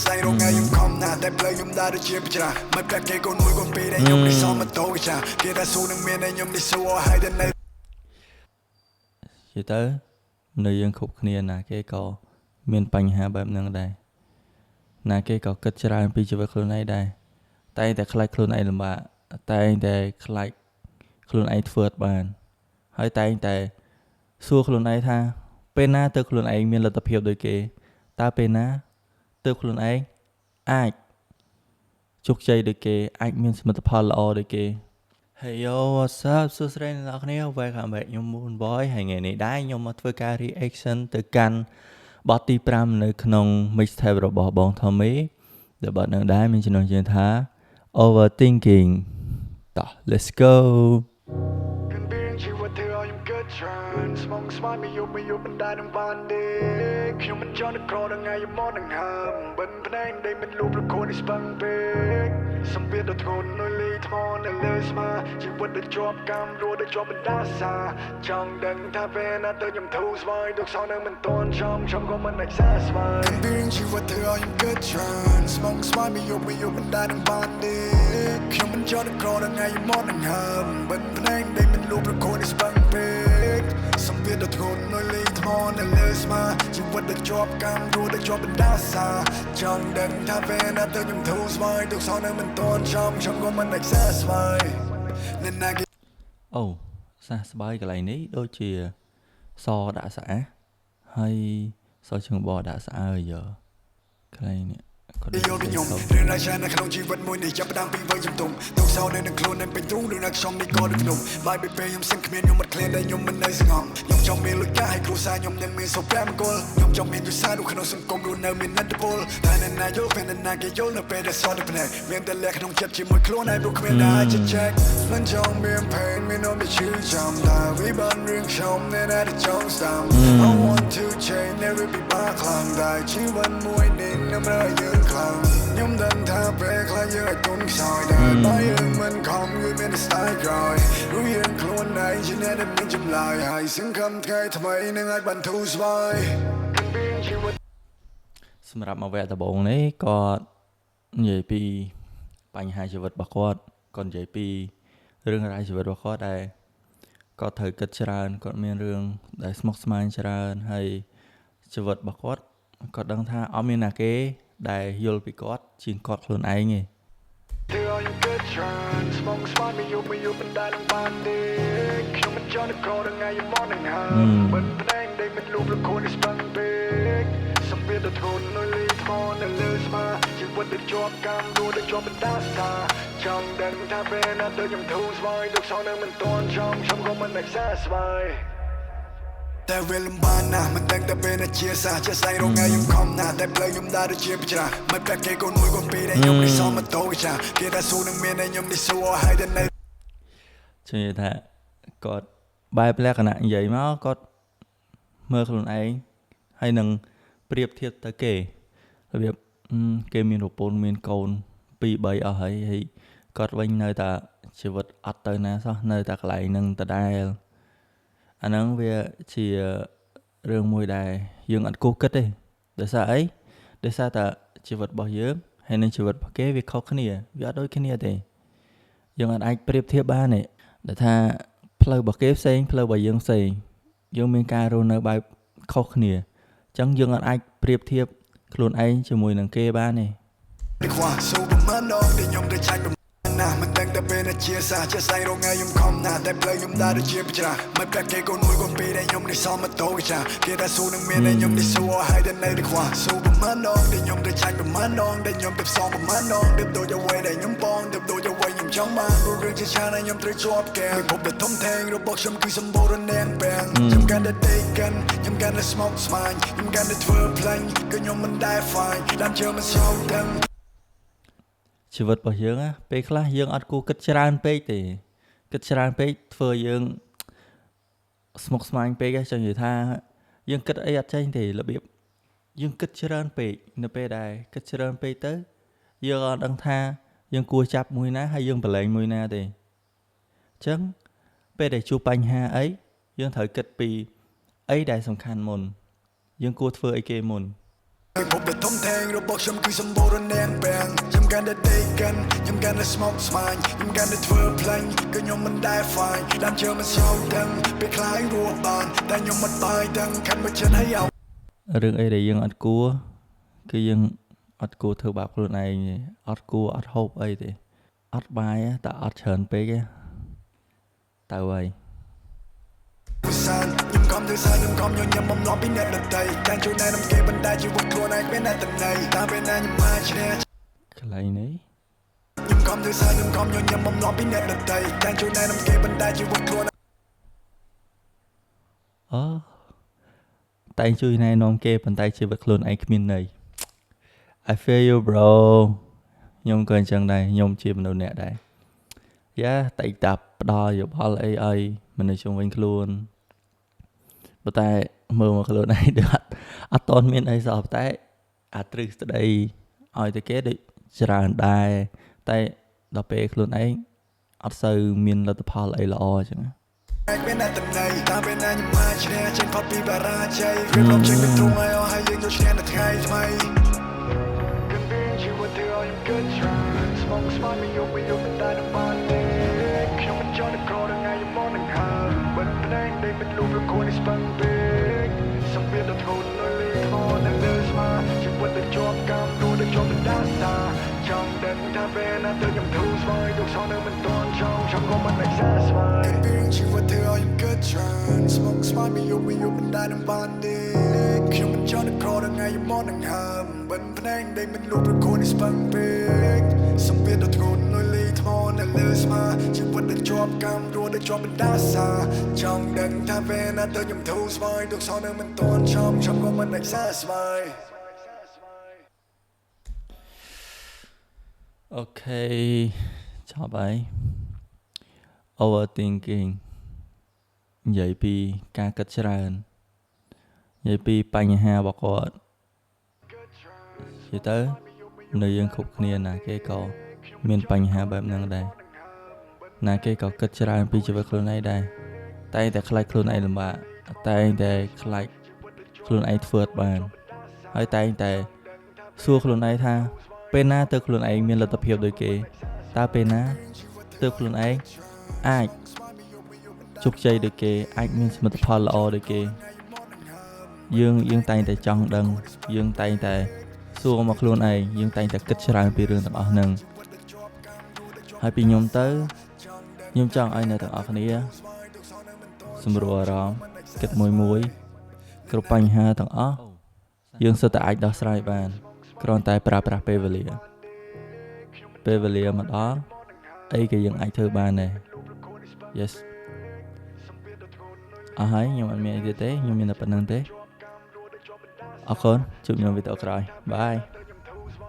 ជាក់ស្ដែងរងថ្ងៃខ្ញុំខំណាស់តែផ្លូវខ្ញុំដើរដូចជាប្រច្រាស់មិនប្រាក់គេកូនមួយកូនពីរដែលខ្ញុំនេះសមម៉ូតូគេចាស់គេថាស៊ូនឹងមានតែខ្ញុំនេះស៊ូអស់ហើយតែនៅ និយាយទៅនៅយើងគ្រប់គ្នាណាគេក៏មានបញ្ហាបែបហ្នឹងដែរណាគេក៏គិតច្រើនពីជីវិតខ្លួនឯងដែរតែងតែខ្លាចខ្លួនឯងលំបាកតែងតែខ្លាចខ្លួនឯងធ្វើអត់បានហើយតែងតែសួរខ្លួនឯងថាពេលណាទៅខ្លួនឯងមានលទ្ធភាពដូចគេតើពេលណាទើបខ្លួនឯងអាចជោគជ័យដូចគេអាចមានសមិទ្ធផលល្អដូចគេ Hey yo, what's up? សួស្តីអ្នកនរគ្នា Welcome back ខ្ញុំ Moon Boy ហើយថ្ងៃនេះដែរខ្ញុំមកធ្វើការ reaction ទៅកាន់បទទី5នៅក្នុង mixtape របស់បង Tommy ដែលបទនឹងដែរមានចំណងជើងថា Overthinking តោះ let's go. គិតពីរឿងជីវិតធ្វើឲ្យខ្ញុំគិតច្រើនស្មងស្មានមិនយប់មិនយប់មិនដែលនឹងបានទេខ្ញុំមិនចង់នឹកក្រដល់ថ្ងៃខ្ញុំមកនឹងហើមបិណ្ឌភ្នែកដែលមិនលូបប្រគួននេះស្ពឹងពេកសម្ពាធដ៏ធ្ងន់នៅលីថ្មនៅលើស្មាជីវិតដែលជាប់កម្មរស់ដែលជាប់បណ្ដាសាចង់ដឹងថាពេលណាទៅខ្ញុំធូរស្បើយទុកសោនៅមិនទាន់ចំខ្ញុំក៏មិនអាចសាស្បើយគិតពីរឿងជីវិតធ្វើឲ្យខ្ញុំគិតច្រើនស្មងស្មានមិនយប់មិនយប់មិនដែលនឹងបានទេខ្ញុំមិនចង់នឹកក្រដល់ថ្ងៃខ្ញុំមកនឹងហើមបិណ្ឌភ្នែកដែលមិនលូបប្រគួននេះស្ពឹងពេកសម្ពាធដ៏ធ្ងន់នៅលីថ្មនៅលើស្មាជីវិតដែលជាប់កម្មរស់ដែលជាប់បណ្ដាសាចង់ដឹងថាពេលណាទៅខ្ញុំធូរស្បើយទុកសោនៅមិនទាន់ចំខ្ញុំក៏មិនអាចសាស្បើយអ្នកណាគេ អូសះស្បើយកន្លែងនេះដូចជាសដាក់ស្អាតហើយសជើងបដាក់ស្អើយយើកន្លែងនេះគាត់ យកពីខ្ញុំរឿងរ៉ាវច្រើននៅក្នុងជីវិតមួយនេះចាប់ផ្ដើមពីវ័យជំទង់ទុកសោនៅនឹងខ្លួននៅពេញទ្រូងរឿងរ៉ាវខ្ញុំនេះក៏ដូចភ្នំបាយពេលពេលខ្ញុំសឹងគ្មានខ្ញុំអត់ឃ្លានតែខ្ញុំមិននៅសងំខ្ញុំចង់មានលុយកាឲ្យគ្រួសារខ្ញុំនឹងមានសុភមង្គលខ្ញុំចង់មានយុសានៅក្នុងសង្គមរស់នៅមានឥទ្ធិពលតែអ្នកណាយល់ពេលអ្នកណាគេយល់នៅពេលដែលសល់តែភ្នែកមានតែលះក្នុងចិត្តជាមួយខ្លួនឯងព្រោះគ្មានដែរជជែកមិនចង់មាន pain មាននំឈឺចាំតែវិបានរឿងខ្ញុំអ្នកណាដែលចង់ស្ដាប់ I want to change, never be បាក់ខ្លាំងតែជីវិតមួយនេះនឹងរើយើងខ្លាំងខ្ញុំដឹងថាពេលខ្លះយើងអាចទុនខ្សោយដែរបើយើងមិនខំគឺមានតែ style ក្រោយรู้យើងខ្លួនឯងជាអ្នកដែលមានចម្លើយហើយសង្ឃឹមថ្ងៃថ្មីនឹងអាចបានធូរស្បើយជីវិត សម្រាប់មកវគ្គដំបូងនេះគាត់និយាយពីបញ្ហាជីវិតរបស់គាត់គាត់និយាយពីរឿងរ៉ាវជីវិតរបស់គាត់ដែលគាត់ត្រូវគិតច្រើនគាត់មានរឿងដែលស្មុគស្មាញច្រើនហើយជីវិតរបស់គាត់គាត់ដឹងថាអត់មានណាគេដែលយល់ពីគាត់ជាងគាត់ខ្លួនឯងទេ ធ្វើឲ្យខ្ញុំគិតច្រើនស្មងស្មានមិនយប់មិនយប់មិនដែលនឹងបានទេខ្ញុំមិនចង់នឹកក្រដល់ថ្ងៃខ្ញុំមកនឹងហើមបិណ្ឌភ្នែកដែលមិនលូបប្រគួននេះស្ពឹងពេកសម្ពាធដ៏ធ្ងន់នៅលីថ្មនៅលើស្មាជីវិតដែលជាប់កម្មរស់ដែលជាប់បណ្ដាសាចង់ដឹងថាពេលណាទៅខ្ញុំធូរស្បើយទុកសោនៅមិនទាន់ចំខ្ញុំក៏មិនអាចសាស្បើយតែវាលំបាកណាស់មិនដឹងតែពេលណាជាសាជាស្ដែងរងថ្ងៃខ្ញុំខំណាស់តែផ្លូវខ្ញុំដើរដូចជាប្រច្រាស់មិនប្រាក់គេកូនមួយកូនពីរដែលខ្ញុំនេះសមម៉ូតូគេចាស់គេថាស៊ូនឹងមានតែខ្ញុំនេះស៊ូអស់ហើយតែនៅ ជឿថាគាត់បែបលក្ខណៈនិយាយមកគាត់មើលខ្លួនឯងហើយនឹងប្រៀបធៀបទៅគេរបៀបគេមានប្រពន្ធមានកូន2 3អស់ហើយហើយគាត់វិញនៅតែជីវិតអត់ទៅណាសោះនៅតែកន្លែងហ្នឹងដដែលអាហ្នឹងវាជារឿងមួយដែលយើងអត់គួរគិតទេដោយសារអីដោយសារតែជីវិតរបស់យើងហើយនិងជីវិតរបស់គេវាខុសគ្នាវាអត់ដូចគ្នាទេយើងអត់អាចប្រៀបធៀបបានទេដែលថាផ្លូវរបស់គេផ្សេងផ្លូវរបស់យើងផ្សេងយើងមានការរស់នៅបែបខុសគ្នាអញ្ចឹងយើងអត់អាចប្រៀបធៀបខ្លួនឯងជាមួយនឹងគេបានទេ ខ្វះស៊ូប្រមាណដងដែលខ្ញុំទៅចាញ់ប្រមាណណាស់មិនដឹងតែពេលណាជាសាជាស្ដែងរងថ្ងៃខ្ញុំខំណាស់តែផ្លូវខ្ញុំដើរដូចជាប្រច្រាស់មិនប្រាក់គេកូនមួយកូនពីរដែលខ្ញុំនេះសមម៉ូតូគេចាស់គេថាស៊ូនឹងមានតែខ្ញុំនេះស៊ូអស់ហើយតែនៅតែខ្វះស៊ូប្រមាណដងដែលខ្ញុំទៅចាញ់ប្រមាណដងដែលខ្ញុំទៅផ្សំប្រមាណដងទៅដូចអ្វីដែលខ្ញុំបងទៅដូចអ្វីខ្ញុំចង់បានព្រោះរឿងជាច្រើនដែលខ្ញុំត្រូវជាប់កាំពិភពដ៏ធំធេងរបស់ខ្ញុំគឺសម្បូររនាងពាំងខ្ញុំកាន់តែដេកកាន់ខ្ញុំកាន់តែស្មុគស្មាញខ្ញុំកាន់តែធ្វើផ្លាញ់គឺខ្ញុំមិនដែល fine ដើមជើមិនស្រោចដឹង ជីវិតរបស់យើងណាពេលខ្លះយើងអត់គួរគិតច្រើនពេកទេគិតច្រើនពេកធ្វើយើងស្មុគស្មាញពេកចង់និយាយថាយើងគិតអីអត់ចេញទេរបៀបយើងគិតច្រើនពេកនៅពេលដែលគិតច្រើនពេកទៅយើងអត់ដឹងថាយើងគួរចាប់មួយណាហើយយើងប្រឡែងមួយណាទេអញ្ចឹងពេលដែលជួបបញ្ហាអីយើងត្រូវគិតពីអីដែលសំខាន់មុនយើងគួរធ្វើអីគេមុន។ ពិភពដ៏ធំធេងរបស់ខ្ញុំគឺសម្បូរណ៍នាងពាំងខ្ញុំកាន់តែដេកកិនខ្ញុំកាន់តែស្មុគស្មាញខ្ញុំកាន់តែធ្វើផ្លាញ់គឺខ្ញុំមិនដែល fine ដើមជើមិនសូវដឹងពេលខ្លាយរស់បានតែខ្ញុំមិនបាយដឹងខិតមកចិត្តហើយឲ្យ រឿងអីដែលយើងអត់គួរគឺយើងអត់គួរធ្វើបាបខ្លួនឯងទេអត់គួរអត់ហូបអីទេអត់បាយតែអត់ច្រើនពេកទេទៅហើយ សានខ្ញុំខំធ្វើសារខ្ញុំខំញញឹមបំណំពីអ្នកដទៃតែជួយណែនាំគេបណ្ដាជីវិតខ្លួនឯងគ្មានអត្ថន័យតាមពេលណាខ្ញុំអាចឈ្នះ កន្លែងនេះ ខ្ញុំខំធ្វើសារខ្ញុំខំញញឹមបំណំពីអ្នកដទៃតែជួយណែនាំគេបណ្ដាជីវិតខ្លួន អូតែងជួយណែនាំគេប៉ុន្តែជីវិតខ្លួនឯងគ្មានន័យ I feel you, bro. ខ្ញុំក៏អញ្ចឹងដែរខ្ញុំជាមនុស្សអ្នកដែរយ៉ាតែតាផ្ដល់យោបល់អីឲ្យមនុស្សជុំវិញខ្លួនប៉ុន្តែមើលមកខ្លួនឯងដូចអត់តន់មានអីសោះតែអាទ្រឹស្ដីឲ្យតែគេដូចច្រើនដែរតែដល់ពេលខ្លួនឯងអត់សូវមានលទ្ធផលអីល្អអញ្ចឹង គ្មានអត្ថន័យតាមពេលណាខ្ញុំអាចឈ្នះចេញផុតពីបរាជ័យរៀបរាប់ចេញពីទ្រង់ឲ្យអស់ហើយយើងយកឈ្នះនៅថ្ងៃថ្មីគិតពីជីវិតធ្វើឲ្យខ្ញុំគិតច្រើនស្មុគស្មាញមិនយប់មិនយប់មិនដែលនឹងបានទេខ្ញុំមិនចង់នឹងក្រដល់ថ្ងៃខ្ញុំមកនឹងហើមបិទភ្នែកដេកមិនលូបរគួរនេះស្ពឹងពេកសម្ពាធដ៏ធ្ងន់នៅលើថ្មនៅលើស្មាជីវិតដែលជាប់កម្មដួលដែលជាប់បណ្ដាសាចង់ដឹងថាពេលណាទៅខ្ញុំធូរស្បើយទុកសងនៅមិនទាន់ចង់ខ្ញុំក៏មិនអាចសាស្មើគិតពីរឿងជីវិតធ្វើឲ្យខ្ញុំគិតច្រើនស្មុគស្មាញមិនយប់មិនយប់មិនដែលនឹងបានទេខ្ញុំមិនចង់នឹងក្រដល់ថ្ងៃខ្ញុំមកនឹងហើមបិទភ្នែកដេកមិនលូបរគួរនេះស្ពឹងពេកសម្ពាធដ៏ធ្ងន់នៅលើថ្មនៅលើស្មាជីវិតដែលជាប់កម្មដួលដែលជាប់បណ្ដាសាចង់ដឹងថាពេលណាទៅខ្ញុំធូរស្បើយទុកសងនៅមិនទាន់ចំខ្ញុំក៏មិនអាចសាស្មើ Okay ចប់ហើយ overthinking និយាយពីការគិតច្រើននិយាយពីបញ្ហារបស់គាត់និយាយទៅនៅយើងគ្រប់គ្នាណាគេក៏មានបញ្ហាបែបហ្នឹងដែរណាគេក៏គិតច្រើនពីជីវិតខ្លួនឯងដែរតែតែខ្លាចខ្លួនឯងលំបាកតែតែខ្លាចខ្លួនឯងធ្វើអត់បានហើយតែតែសួរខ្លួនឯងថាពេលណាទៅខ្លួនឯងមានលទ្ធភាពដូចគេតើពេលណាទើបខ្លួនឯងអាចជោគជ័យដូចគេអាចមានសមិទ្ធផលល្អដូចគេយើងតែងតែចង់ដឹងយើងតែងតែសួរមកខ្លួនឯងយើងតែងតែគិតច្រើនពីរឿងទាំងអស់ហ្នឹងហើយពីខ្ញុំទៅខ្ញុំចង់ឲ្យអ្នកទាំងអស់គ្នាសម្រួលអារម្មណ៍គិតមួយមួយគ្រប់បញ្ហាទាំងអស់យើងសុទ្ធតែអាចដោះស្រាយបានគ្រាន់តែប្រើប្រាស់ពេលវេលាពេលវេលាមកដល់អីក៏យើងអាចធ្វើបានដែរ Yes អស់ហើយខ្ញុំអត់មានអីទៀតទេខ្ញុំមានតែប៉ុណ្្នឹងទេអរគុណជួបខ្ញុំវីដេអូក្រោយបាយ។